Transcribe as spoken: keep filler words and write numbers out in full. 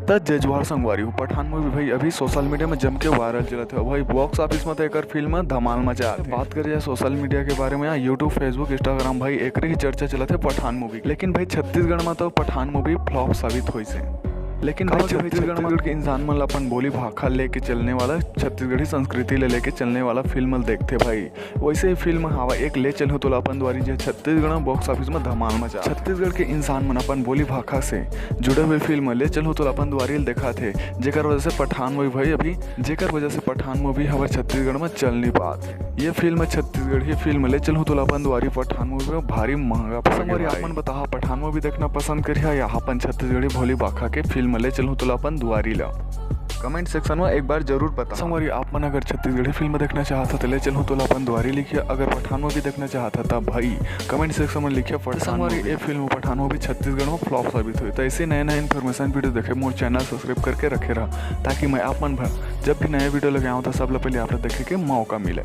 त जय जोहार संगवारी हो, पठान मूवी भाई अभी सोशल मीडिया में जम के वायरल चलत हे भाई। बॉक्स ऑफिस में तो एकर फिल्म धमाल मचा हे। बात करिए सोशल मीडिया के बारे में, यहाँ YouTube, Facebook, Instagram भाई एकरे ही चर्चा चलत हे पठान मूवी। लेकिन भाई छत्तीसगढ़ में तो पठान मूवी फ्लॉप साबित होइस हे। लेकिन भाई छत्तीसगढ़ के इंसान मन ला अपन बोली भाखा लेके चलने वाला, छत्तीसगढ़ी संस्कृति ले लेके चलने वाला फिल्म देखथे भाई। वैसे ही फिल्म हवा एक ले चलहूँ तोला अपन दुआरी, जे छत्तीसगढ़ में बॉक्स ऑफिस में धमाल मचा। छत्तीसगढ़ के इंसान मन अपन बोली भाखा से जुड़े हुए फिल्म ले चलहूँ तोला अपन दुआरी ल देखाथे, जेकर वजह से पठान मूवी भाई अभी, जेकर वजह से पठान मूवी हवा छत्तीसगढ़ में चल नहीं पात हे। ये फिल्म छत्तीसगढ़ी फिल्म ले चलहूँ तोला अपन दुआरी पठान मूवी में भारी महंगा पड़ गे भाई। आप मन बताहा पठान मूवी देखना पसंद करिहा या अपन छत्तीसगढ़ी भोली भाखा के फिल्म ले चलहूँ तोला अपन दुआरी ला? कमेंट सेक्शन में एक बार जरूर बता। संगवारी, आप मन अगर छत्तीसगढ़ी फिल्म देखना चाहत हो तो ले चलहूँ तोला अपन दुआरी लिखिए, अगर पठान मूवी देखना चाहत हो तब भाई कमेंट सेक्शन में लिखिए पठान संगवारी, मूवी। ये फिल्म पठान मूवी छत्तीसगढ़ में फ्लॉप साबित हुई। तो ऐसे नए नए इन्फॉर्मेशन वीडियो देखे मोर चैनल सब्सक्राइब करके रखे रहा, ताकि मैं आप मन भर जब भी नया वीडियो लेके आऊँ तो सब ले पहले आप लोग देखे के मौका मिले।